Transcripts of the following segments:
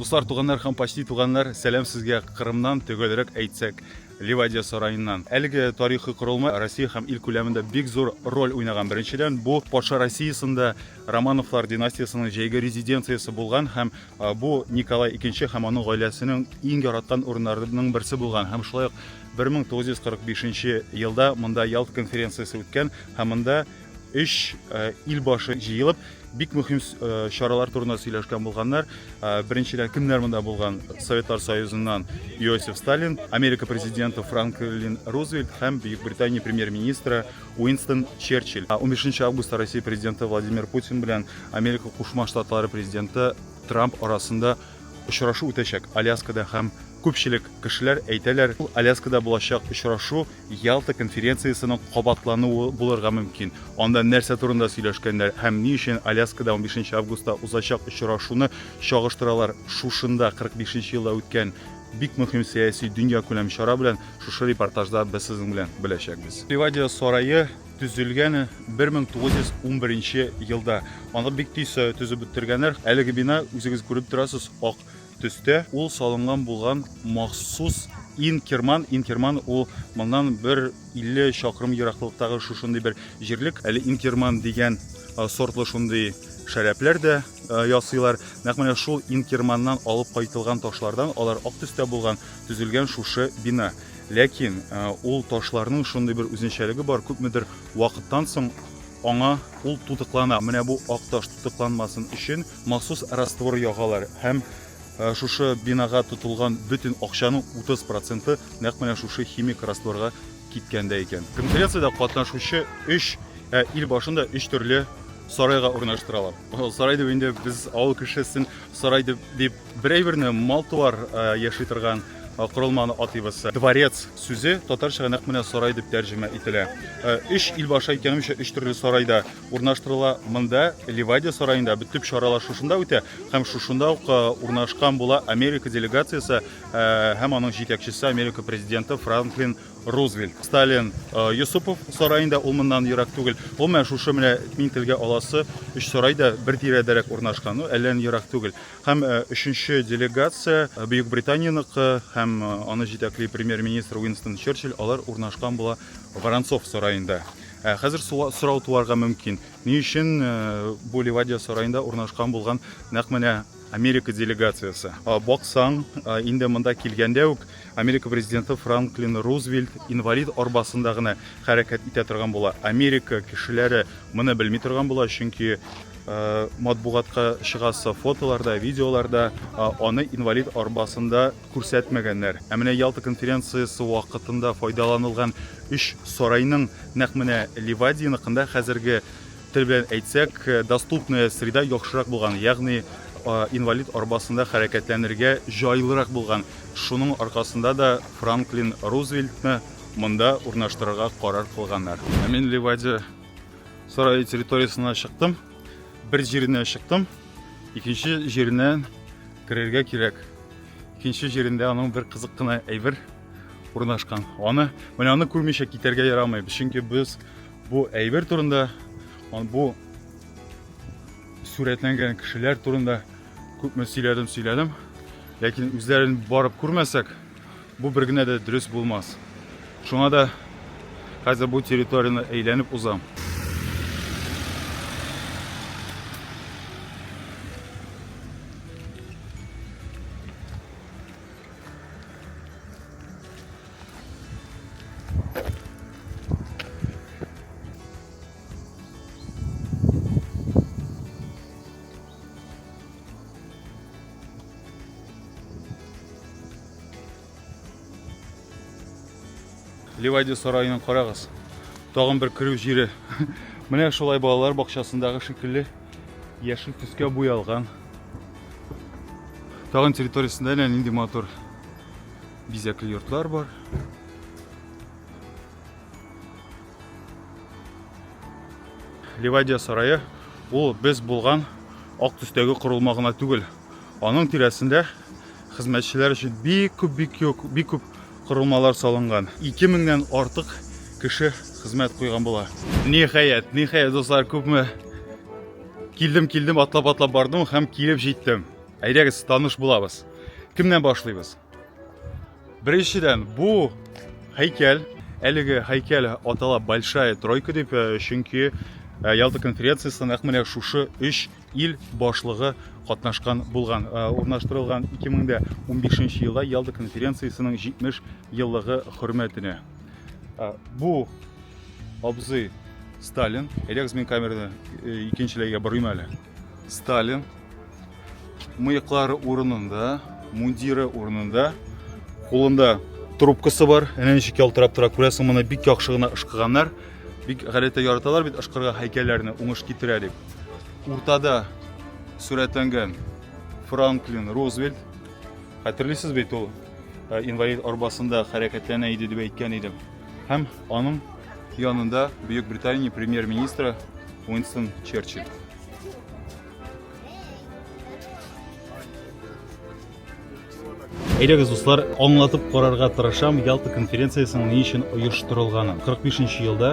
Дуслар, туганнар һәм почти туганнар, сәлам сезгә Кырымнан, төгәлрәк әйтсәк, Ливадия сараеннан. Әлеге тарихи корылма Россия һәм ил күләмендә бик зур роль уйнаган. Беренчедән, бу патша Россиясендә Романовлар династиясенең җәйге резиденциясе булган һәм бу Николай II һәм аның гаиләсенең иң яраткан урыннарының берсе булган. Һәм шулай ук 1945 елда монда Ялта конференциясе үткән һәм монда өч ил башы җыелып, бик мөһим чаралар турында сөйләшкән булганнар. Беренчедән, кемнәр монда булган? Советлар Союзыннан Иосиф Сталин, Америка президенты Франклин Рузвельт һәм Бөекбритания премьер-министры Уинстон Черчилль. 15 августта Россия президенты Владимир Путин белән Америка Кушма Штатлары президенты Трамп арасында очрашу үтәчәк Аляскада һәм күпчелек кешеләр әйтәләр, Аляскада булачак очрашу Ялта конференциясенең кабатлануы булырга мөмкин. Анда нәрсә турында сөйләшкәннәр һәм ни өчен Аляскада 15 августта узачак очрашуны чагыштыралар шушында 45 нче елда үткән бик мөһим сәяси дөньякүләм чара белән, шушы репортажда без сезнең белән беләчәкбез. Ливадия сарае төзелгән 1911 елда. Аны бик тиз төзеп бетергәннәр. Әлеге бина, үзегез күреп торасыз, ак төстә. Ул салынган булган махсус Инкерман. Инкерман ул моннан бер 50 чакрым ераклыктагы шушындый бер җирлек. Әле Инкерман дигән сортлы шундый шәрәпләр дә ясыйлар. Нәкъ менә шул Инкерманнан алып кайтылган ташлардан, алар ак төстә булган, төзелгән шушы бина. Ләкин ул ташларның шундый бер үзенчәлеге бар, күпмедер вакыттан соң аңа ул тутыклана. Менә бу ак таш тутыкланмасын өчен махсус раствор ягалар һәм шушы бинага тотылган бөтен акчаның 30 проценты нәкъ менә шушы химик растворга киткән дә икән. Конференциядә катнашучы өч ил башын да өч төрле сарайга урнаштыралар. Сарай дип инде без авыл кешесен сарай дип, дип бер әйберне мал-туар яши торган корылманы атыйбыз. Дворец сүзе татарчага нәкъ менә сарай дип тәрҗемә ителә. Өч ил башы әйткәнемчә өч төрле сарайда урнаштырыла. Монда Ливадия сараенда бөтен чаралар шушында үтә һәм шушында ук урнашкан була Америка делегациясе һәм аның җитәкчесе Америка президенты Франклин Рузвельт. Сталин Йосыпов сараенда, ул моннан ерак түгел. Гомумән, шушы менә мин телгә аласы өч сарай да бер тирәдәрәк урнашкан, ну, әллә ни ерак түгел. Һәм өченче делегация Бөекбританияныкы һәм аны җитәкли премьер-министр Уинстон Черчилль, алар урнашкан була Воронцов сараенда. Ә хәзер сорау туарга мөмкин. Ни өчен бу Ливадия сараенда урнашкан булган нәкъ менә Америка делегациясе? Баксаң, инде монда килгәндә үк Америка президенты Франклин Рузвельт инвалид арбасында гына хәрәкәт итә торган була. Америка кешеләре моны белми торган була, чөнки матбугатка чыгасы фотоларда, видеоларда аны инвалид арбасында күрсәтмәгәннәр. Ә менә Ялта конференциясе вакытында файдаланылган өч сарайның нәкъ менә Ливадияныкында хәзерге тел белән әйтсәк, доступная среда яхшырак булган, ягъни инвалид арбасында хәрәкәтләнергә җайлырак булган. Шуның аркасында да Франклин Рузвельтны монда урнаштырырга карар кылганнар. Ә мин Ливадия сарае территориясенә чыктым. Бер җиренә чыктым, икенче җиреннән керергә кирәк. Икенче җирендә аның бер кызык кына әйбер урнашкан. Аны, менә аны күрмичә китәргә ярамый, чөнки без бу әйбер турында, бу сурәтләнгән кешеләр турында күпме сөйләдем, сөйләдем. Ләкин үзләрен барып күрмәсәк, бу бер генә дә дөрес булмас. Шуңа да хәзер бу территорияне әйләнеп узам. Ливадия сараенын карагыз. Тагын бер керү җире. Менә шулай балалар бакчасындагы шикелле яшел төскә буялган. Тагын территориясендә әнә нинди матур бизәкле йортлар бар. Ливадия сарае ул без булган ак төстәге корылма гына түгел. Аның тирәсендә хезмәтчеләр өчен бик күп, бик күп, бик күп корылмалар салынган. 2000-нән артык кеше хезмәт куйган була. Ниһаять, ниһаять, дуслар, күпме килдем, килдем, атлап-атлап бардым һәм килеп җиттем. Әйдәгез, таныш булабыз. Кемнән башлыйбыз? Беренчедән, бу һәйкәл, әлеге һәйкәл атала Большая тройка дип, э, чөнки э, Ялта конференциясендә нәкъ менә шушы өч ил башлыгы катнашкан булган. Э, урнаштырылган 2015 елда Ялта конференциясенең 70 еллыгы хөрмәтенә. Бу абзый Сталин. Әйдәгез, мин камераны икенчеләйгә борыйм әле. Сталин мыеклары урынында, мундиры урынында, кулында трубкасы бар. Әнә ничек ялтырап тора, күрәсең, моны бик яхшы гына ышкыганнар. Бик гадәттә яраталар бит ышкырга һәйкәлләрне, уңыш китерә дип. Уртада сурәтләнгән Франклин Рузвельт. Хәтерлисез бит ул э, инвалид арбасында хәрәкәтләнә иде дип әйткән идем. Һәм аның янында Бөек Британия премьер-министры Уинстон Черчилль. Әйдәгез, дуслар, аңлатып карарга тырышам Ялта конференциясенең ни өчен оештырылганын. 45 елда,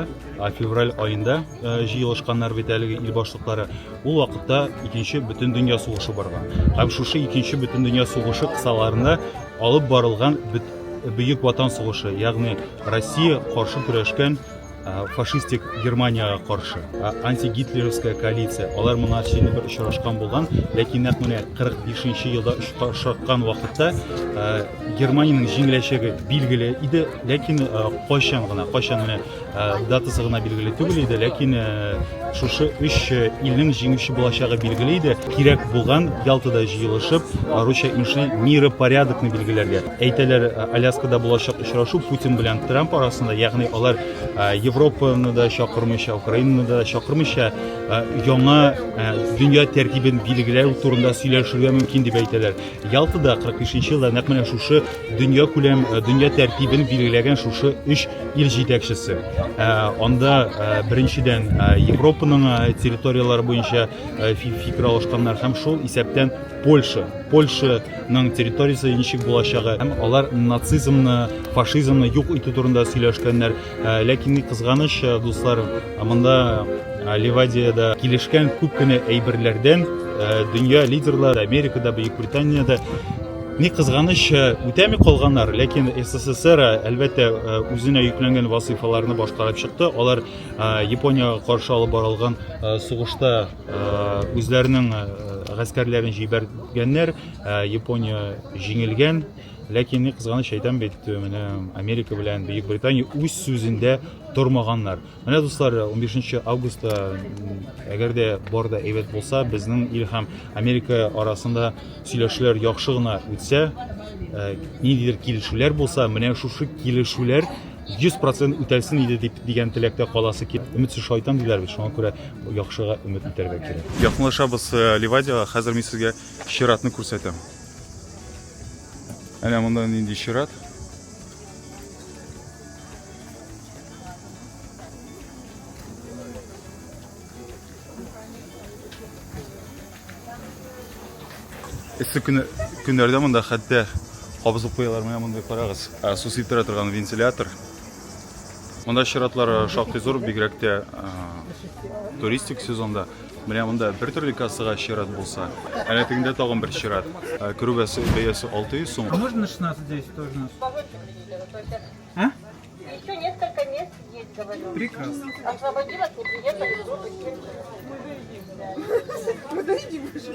февраль аенда җыелышканнар бит әлеге ил башлыклары. Ул вакытта Икенче бөтендөнья сугышы барган. Һәм шушы Икенче бөтендөнья сугышы кысаларында алып барылган Бөек Ватан сугышы, ягъни Россия каршы көрәшкән фашистик Германиягә каршы антигитлеровская коалиция. Алар моңа инде бер очрашкан булган, ләкин нәкъ менә 45 елда очрашкан вакытта Германиянең җиңеләчәге билгеле иде, ләкин кайчан гына, кайчан гына датасы гына билгеле түгел иде, ләкин шушы өч илнең җиңүче булачагы билгеле иде. Кирәк булган Ялтада җыелышып, русча иншли миропорядокны билгеләргә. Әйтәләр, Аляскада булачак очрашу Путин белән Трамп арасында, ягъни алар Европаны да чакырмыйча, Украинаны да чакырмыйча, яңа дөнья тәртибен билгеләү турында сөйләшергә мөмкин дип әйтәләр. Ялтада 45 елда нәкъ менә шушы дөнья күләм дөнья тәртибен билгеләгән шушы өч ил җитәкчесе. Анда беренчедән Европаның территорияләре буенча фикер алышканнар һәм шул исәптән Польша. Польшаның территориясе ничек булачагы һәм алар нацизмны, фашизмны юк итү турында сөйләшкәннәр. Э, ләкин ни кызганыч, э, дуслар, монда э, Ливадиядә килешкән күп кенә әйберләрдән дөнья лидерлары Америкада, Бөекбританиядә ни кызганыч, үтәми калганнар, ләкин СССР, әлбәттә, үзенә йөкләнгән вазыйфаларны башкарып чыкты. Алар Япониягә каршы алып барылган сугышта үзләренең гаскәрләрен җибәргәннәр, Япония җиңелгән. Ләкин ни кызганыч, әйтәм бит, менә Америка белән Бөек Британия үз сүзендә тормаганнар. Менә, дуслар, 15 августта, әгәр дә бар да әйбәт булса, безнең ил һәм Америка арасында сөйләшүләр яхшы гына үтсә, ниндидер килешүләр булса, менә шушы килешүләр 100% үтәлсен иде дип дигән теләктә каласы килә. Өметсез шайтан диләр бит, шуңа күрә яхшыга өмет итәргә кирәк. Якынлашабыз э, Ливадиягә, хәзер мин сезгә чиратны күрсәтәм. Әнә монда нинди чират. Эссе көне, көннәрдә монда хәтта кабызып куялар. Менә монда карагыз. Ә, су сиптерә торган вентилятор. Монда чиратлар э, шактый зур, бигрәк тә э, туристик сезонда. Менә монда бер төрле кассага чират булса, әнә тегендә тагын бер чират. Э, керү бәясе, бәясе 600 сум. А можно на 16.10 тоже нас? А? Еще несколько мест есть, говорю. Прекрасно. Освободилась, не приехали, ждут и все.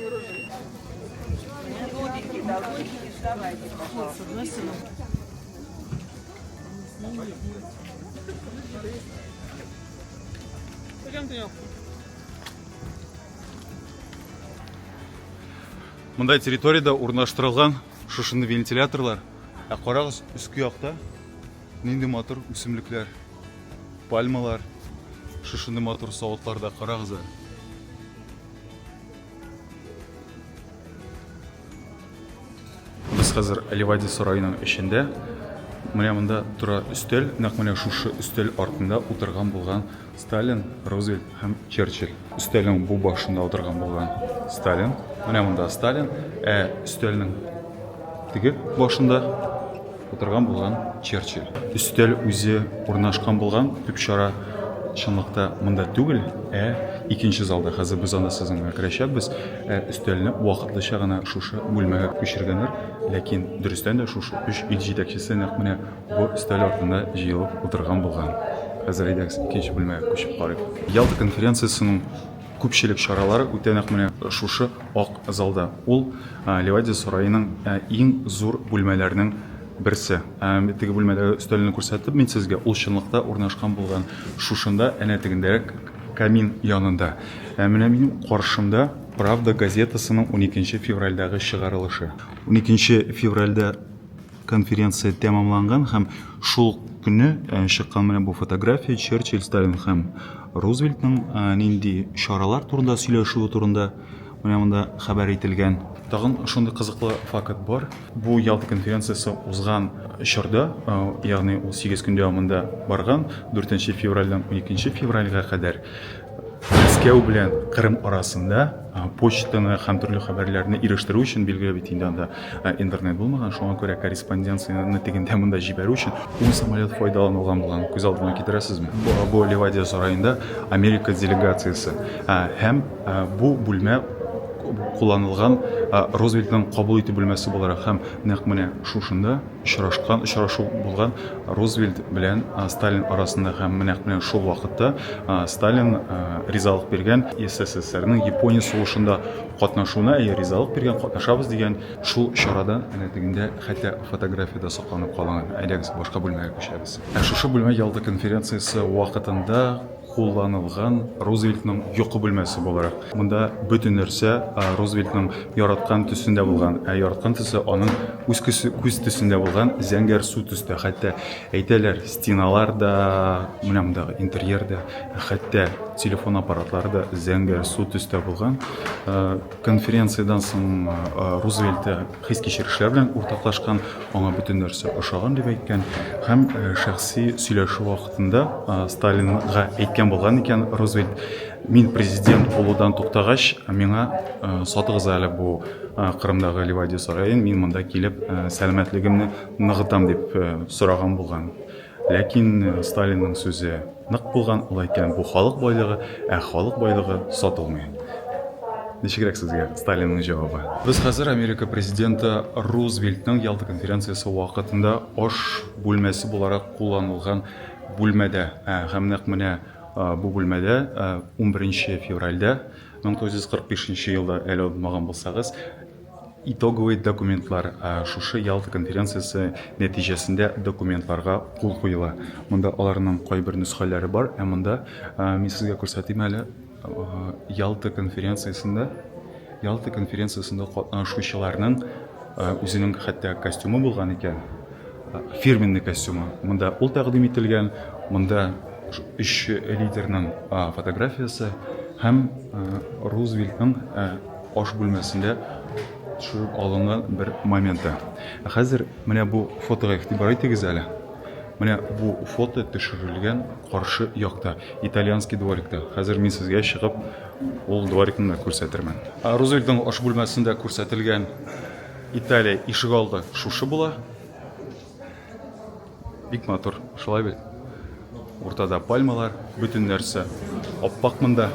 Монда территориядә урнаштырылган шушындый вентиляторлар. Ә карагыз, өске якта нинди матур үсемлекләр, пальмалар, шушындый матур савытларда карагыз әле. Без хәзер Ливадия сараеның эчендә. Менә монда тора өстәл, нәкъ менә шушы өстәл артында утырган булган Сталин, Рузвельт һәм Черчилль. Өстәлнең бу башында утырган булган Сталин. Менә монда Сталин, ә өстәлнең теге башында утырган булган Черчилль. Өстәл үзе урнашкан булган төп чара чынлыкта монда түгел, ә икенче залда. Хәзер без анда сезнең белән керәчәкбез. Ә өстәлне вакытлыча гына шушы бүлмәгә күчергәннәр. Ләкин дөрестән дә шушы өч ил җитәкчесе нәкъ менә бу өстәл артында җыелып утырган булган. Хәзер әйдәгез икенче бүлмәгә күчеп карыйк. Ялта конференциясенең күпчелек чаралары үтә нәкъ менә шушы ак залда. Ул Ливадия сараеның иң зур бүлмәләренең берсе. Теге бүлмәдәге өстәлне күрсәтеп мин сезгә, ул чынлыкта урнашкан булган шушында, әнә тегендәрәк камин янында. Ә менә минем каршымда Правда газетасының 12 февральдәге чыгарылышы. 12 февральдә конференция тәмамланган һәм шул көнне чыккан менә бу фотография Черчилль, Сталин һәм Рузвельтның нинди чаралар турында сөйләшүе турында менә монда хәбәр ителгән. Тагын шундый кызыклы факт бар. Бу Ялта конференциясе узган чорда, ягъни ул 8 көн дәвамында барган, 4 февральдән 12 февральгә кадәр Мәскәү белән Кырым арасында почтаны һәм төрле хәбәрләрне ирештерү өчен, билгеле бит инде анда интернет булмаган, шуңа күрә корреспонденцияне тегендә монда җибәрү өчен ун самолет файдаланылган булган. Күз алдына китерәсезме? Бу Ливадия сараенда Америка делегациясе һәм бу бүлмә кулланылган Рузвельтның кабул итү бүлмәсе буларак һәм нәкъ менә шушында очрашкан, очрашу булган Рузвельт белән Сталин арасында һәм нәкъ менә шул вакытта Сталин ризалык биргән СССРның Япония сугышында катнашуына, әйе, ризалык биргән, катнашабыз дигән шул чарадан әнә тегендә хәтта фотография дә сакланып калган. Әйдәгез, башка бүлмәгә күчәбез. Ә шушы бүлмә Ялта конференциясе вакытында кулланылган Рузвельтның йокы бүлмәсе буларак. Монда бөтен нәрсә Рузвельтның яраткан төсендә булган. Ә яраткан төсе аның үз көсе, күз төсендә булган зәңгәр су төстә. Хәтта әйтәләр, стеналар да, менә мондагы интерьер да, хәтта телефон аппаратлары да зәңгәр су төстә булган. Конференциядән соң Рузвельт хис-кичерешләр белән уртаклашкан, аңа бөтен нәрсә ошаган дип әйткән һәм шәхси сөйләшү вакытында Сталинга әйткән булган икән Рузвельт, мин президент булудан туктагач, миңа сатыгыз әле бу Кырымдагы Ливадия сараен, мин монда килеп сәламәтлегемне ныгытам дип сораган булган. Ләкин Сталинның сүзе нык булган, ул әйткән, бу халык байлыгы, ә халык байлыгы сатылмый. Ничегрәк сезгә Сталинның җавабы? Без хәзер Америка президенты Рузвельтның Ялта конференциясе вакытында аш бүлмәсе буларак кулланылган бүлмәдә. Һәм нәкъ менә бу бүлмәдә 11 февральдә 1945 елда, әле онытмаган булсагыз, Итоговый документлар, шушы Ялта конференциясе нәтиҗәсендә документларга кул куела. Монда аларның кайбер нөсхәләре бар, ә монда мин сезгә күрсәтим әле Ялта конференциясендә Ялта конференциясендә катнашучыларның үзенең хәтта костюмы булган икән. Фирменный костюмы. Монда ул тәкъдим ителгән, монда өч лидерның фотографиясе һәм Рузвельтның аш бүлмәсендә төшереп алынган бер моменты. Ә хәзер менә бу фотога игътибар итегез әле. Менә бу фото төшерелгән каршы якта, итальянский дворикта. Хәзер мин сезгә чыгып ул дворикны да күрсәтермен. Рузвельтның аш бүлмәсендә күрсәтелгән Италия ишегалды шушы була. Бик матур, шулай бит? Уртада пальмалар, бөтен нәрсә аппак монда.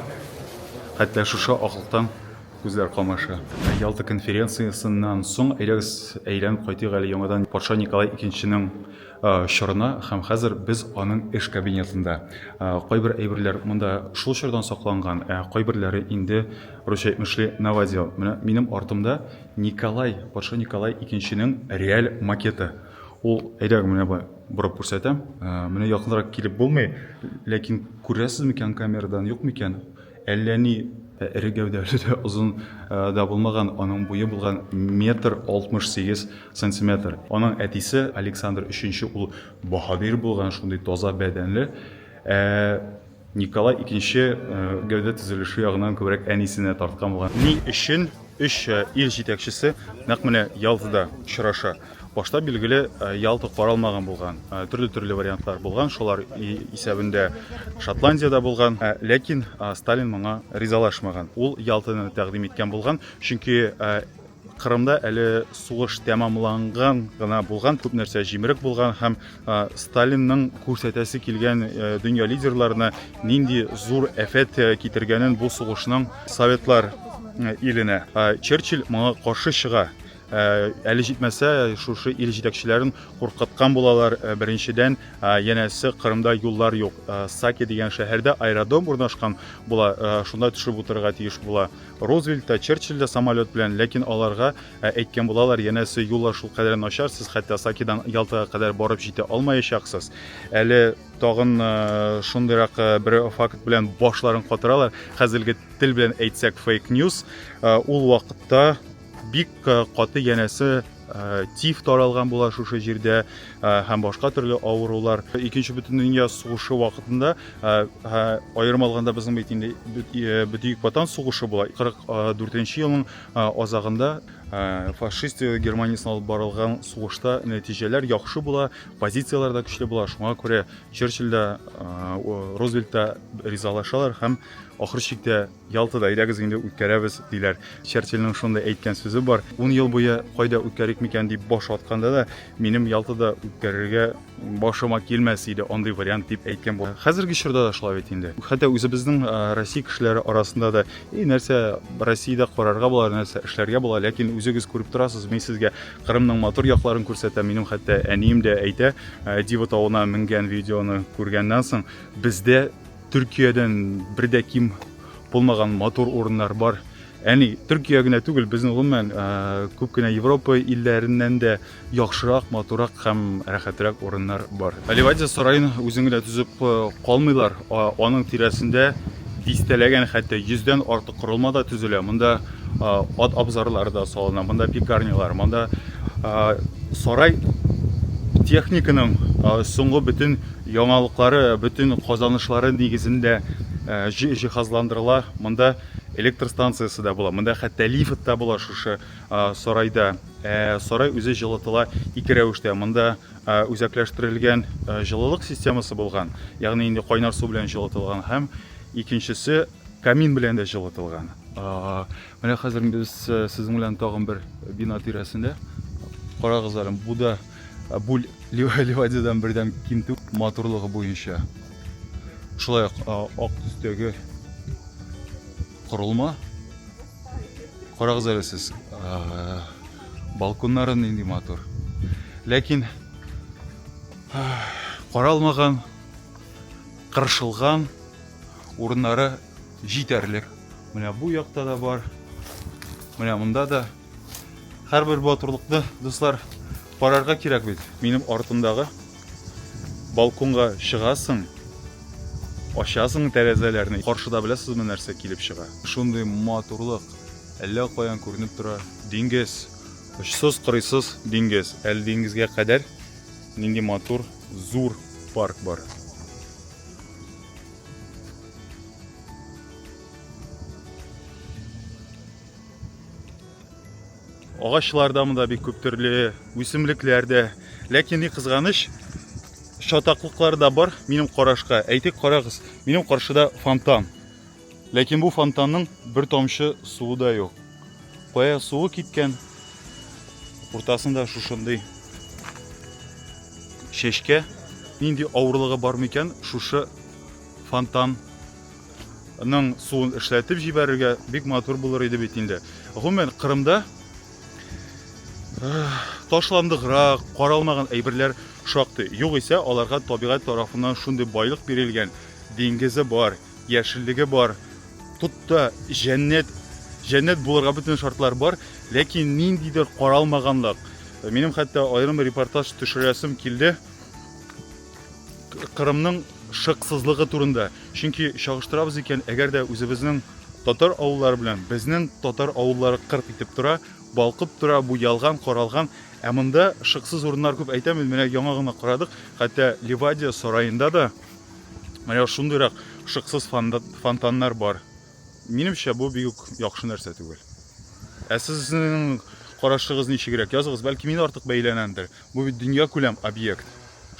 Хәтта шушы аклыктан күзләр камаша. Ялта конференциясеннән соң әйдәгез әйләнеп кайтыйк әле яңадан патша Николай икенченең чорына һәм хәзер без аның эш кабинетында. Кайбер әйберләр монда шул чордан сакланган, ә кайберләре инде, русча әйтмешли, новодел. Менә минем артымда Николай, патша Николай икенченең реаль макеты. Ул, әйдә, менә болай борып күрсәтәм. Менә якынрак килеп булмый, ләкин күрәсез микән камерадан, юк микән? Әллә ни эре гәүдәле дә, озын да булмаган, аның буе булган метр 68 сантиметр. Аның әтисе Александр Өченче ул баһадир булган, шундый таза бәдәнле. Ә Николай Икенче гәүдә төзелеше ягыннан күбрәк әнисенә тарткан булган. Ни өчен өч ил җитәкчесе нәкъ менә Ялтада очраша? Башта, билгеле, Ялта каралмаган булган. Төрле-төрле вариантлар булган, шулар исәбендә Шотландия дә булган. Ләкин Сталин моңа ризалашмаган. Ул Ялтаны тәкъдим иткән булган, чөнки. Кырымда әле сугыш тәмамланган гына булган, күп нәрсә җимерек булган һәм Сталинның күрсәтәсе килгән дөнья лидерларына нинди зур афәт китергәнен бу сугышның Советлар иленә. Черчилль моңа каршы чыга. Әле җитмәсә, шушы ил җитәкчеләрен куркыткан булалар. Беренчедән, янәсе Кырымда юллар юк. Саки дигән шәһәрдә аэродром урнашкан була, шунда төшеп утырырга тиеш була. Рузвельт та, Черчилль дә самолет белән, ләкин аларга әйткән булалар, янәсе юллар шулкадәр начар, сез хәтта Сакидан Ялтага кадәр барып җитә алмаячаксыз. Әле тагын шундыйрак бер факт белән башларын катыралар. Хәзерге тел белән әйтсәк, фейк ньюс. Ул вакытта бик каты янәсе тиф таралган була шушы җирдә һәм башка төрле авырулар. Икенче бөтендөнья сугышы вакытында, аерым алганда безнең бит инде Бөек Ватан сугышы була. 44 елның азагында фашист Германиясен алып барылган сугышта нәтиҗәләр яхшы була, позицияләр дә көчле була. Шуңа күрә Черчилль дә, Рузвельт та ризалашалар һәм ахыр чиктә Ялтада, әйдәгез инде үткәрәбез, диләр. Черчилльнең шундый әйткән сүзе бар. Ун ел буе кайда үткәрик микән дип баш ватканда да, минем Ялтада үткәрергә башыма килмәс иде андый вариант дип әйткән була. Хәзерге чорда да шулай бит инде. Хәтта үзебезнең Россия кешеләре арасында да, и нәрсә Россиядә карарга була, нәрсә эшләргә була, ләкин үзегез күреп торасыз, мин сезгә Кырымның матур якларын күрсәтәм. Минем хәтта әнием дә әйтә, Дива тавына менгән видеоны күргәннән соң, бездә Төркиядән бер дә ким булмаган матур урыннар бар. Әни, Төркия генә түгел, безнең гомумән күп кенә Европа илләреннән дә яхшырак, матуррак һәм рәхәтрәк урыннар бар. Ливадия сараен үзен генә төзеп калмыйлар, аның тирәсендә дистәләгән, хәтта йөздән артык корылма да төзелә. Монда ат абзарлары да салына, монда пекарнялар, монда сарай техниканың соңгы бөтен Яңалыклары, бөтен казанышлары нигезендә җиһазландырыла. Монда электр станциясе дә була. Монда хәтта лифт та була шушы сарайда. Ә сарай үзе җылытыла ике рәвештә. Монда үзәкләштерелгән җылылык системасы булган, ягъни инде кайнар су белән җылытылган һәм икенчесе камин белән дә җылытылган. Менә хәзер без сезнең белән тагын бер бина тирәсендә. Карагыз әле, бу да Бу Ливадиядән бердәм ким түгел матурлыгы буенча. Шулай ук ак төстәге корылма. Карагыз әле сез, балконнары нинди матур. Ләкин каралмаган, кыршылган урыннары җитәрлек. Менә бу якта да бар. Менә монда да. Һәрбер батырлыкны, дуслар, карарга кирәк бит. Минем артымдагы балконга чыгасың, ачасың тәрәзәләрне. Каршыда беләсезме нәрсә килеп чыга? Шундый матурлык, әллә каян күренеп тора диңгез. Очсыз-кырыйсыз диңгез. Әле диңгезгә кадәр нинди матур, зур парк бар. Агачлар да монда бик күп төрле, үсемлекләр дә. Ләкин ни кызганыч, чатаклыклар да бар минем карашка. Әйтик, карагыз, минем каршыда фонтан. Ләкин бу фонтанның бер тамчы суы да юк. Кая суы киткән? Уртасында шушындый чәчкә. Нинди авырлыгы бар микән шушы фонтан ның суын эшләтеп җибәрергә бик матур булыр иде бит инде. Гомумән, Кырымда ташландыграк, каралмаган әйберләр шактый. Югыйсә, аларга табигать тарафыннан шундый байлык бирелгән. Диңгезе бар, яшеллеге бар. Тотта җәннәт, җәннәт булырга бөтен шартлар бар, ләкин ниндидер каралмаганлык. Минем хәтта аерым репортаж төшерәсем килде. Кырымның шыксызлыгы турында. Чөнки чагыштырабыз икән, әгәр дә үзебезнең татар авыллары белән, безнең татар авыллары кырт итеп тора, балкып тора, буялган, каралган. Ә монда шыксыз урыннар күп. Әйтәм бит, менә яңа гына карадык, хәтта Ливадия сараенда да менә шундыйрак шыксыз фонтаннар бар. Минемчә, бу бик үк яхшы нәрсә түгел. Ә сезнең карашыгыз ничегрәк? Языгыз, бәлки мин артык бәйләнәмдер. Бу бит дөньякүләм объект.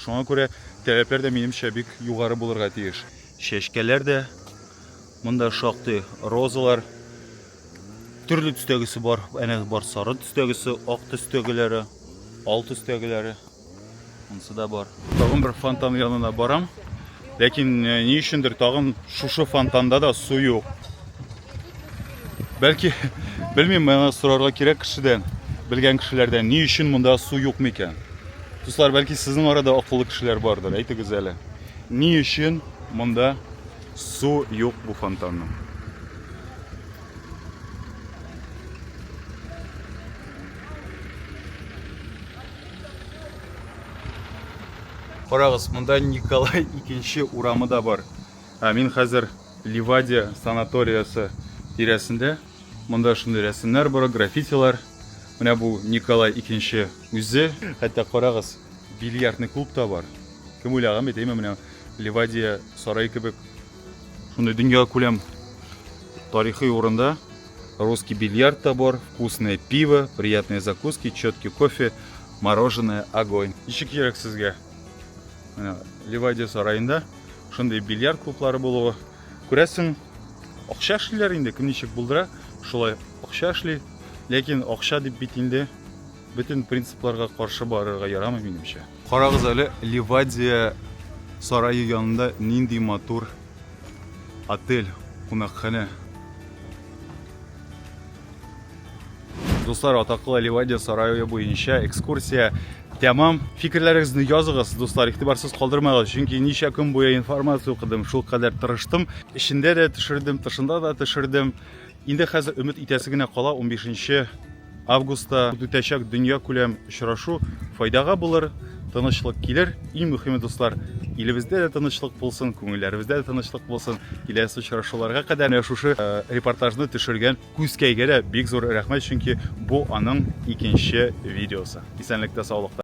Шуңа күрә таләпләр дә, минемчә, бик югары булырга тиеш. Чәчкәләр дә монда шактый, розалар. Төрле төстәгесе бар. Әнә бар сары төстәгесе, ак төстәгеләре, ал төстәгеләре. Монысы да бар. Тагын бер фонтан янына барам. Ләкин э, ни өчендер тагын шушы фонтанда да су юк. Бәлки, белмим, моны сорарга кирәк кешедән, белгән кешеләрдән, ни өчен монда су юк микән? Дуслар, бәлки сезнең арада акыллы кешеләр бардыр, әйтегез әле. Ни өчен монда су юк бу фонтанның? Карагыз, монда Николай икенче урамы да бар. Ә мин хәзер Ливадия санаториясе тирәсендә. Монда шундый рәсемнәр бар, граффитилар. Менә бу Николай икенче үзе. Хәтта карагыз, бильярдный клуб та бар. Кем уйлаган бит, әйме, менә Ливадия сарае кебек шундый дөнья күләм тарихи урында русский бильярд та бар, вкусное пиво, приятные закуски, четкий кофе, мороженое, огонь. Ничек кирәк сезгә? Менә Ливадия сараенда шундый бильярд клублары булуы. Күрәсең, акча эшлиләр инде, кем ничек булдыра, шулай акча эшли. Ләкин акча дип бит инде бөтен принципларга каршы барырга ярамый минемчә. Карагыз әле, Ливадия сарае янында нинди матур отель, кунакханә. Дуслар, атаклы Ливадия сарае буенча экскурсия тәмам. Фикерләрегезне языгыз, дуслар, игътибарсыз калдырмагыз, чөнки ничә көн буе информация укыдым, шул кадәр тырыштым. Эчендә дә төшердем, тышында да төшердем. Инде хәзер өмет итәсе генә кала, 15 августта үтәчәк дөнья күләм очрашу файдага булыр, тынычлык килер. Иң мөһиме, дуслар, илебездә дә тынычлык булсын, күңелләребездә дә тынычлык булсын. Киләсе очрашуларга кадәр менә шушы э, репортажны төшергән Күзкәйгә дә бик зур рәхмәт, чөнки бу аның икенче видеосы. Исәнлектә, саулыкта.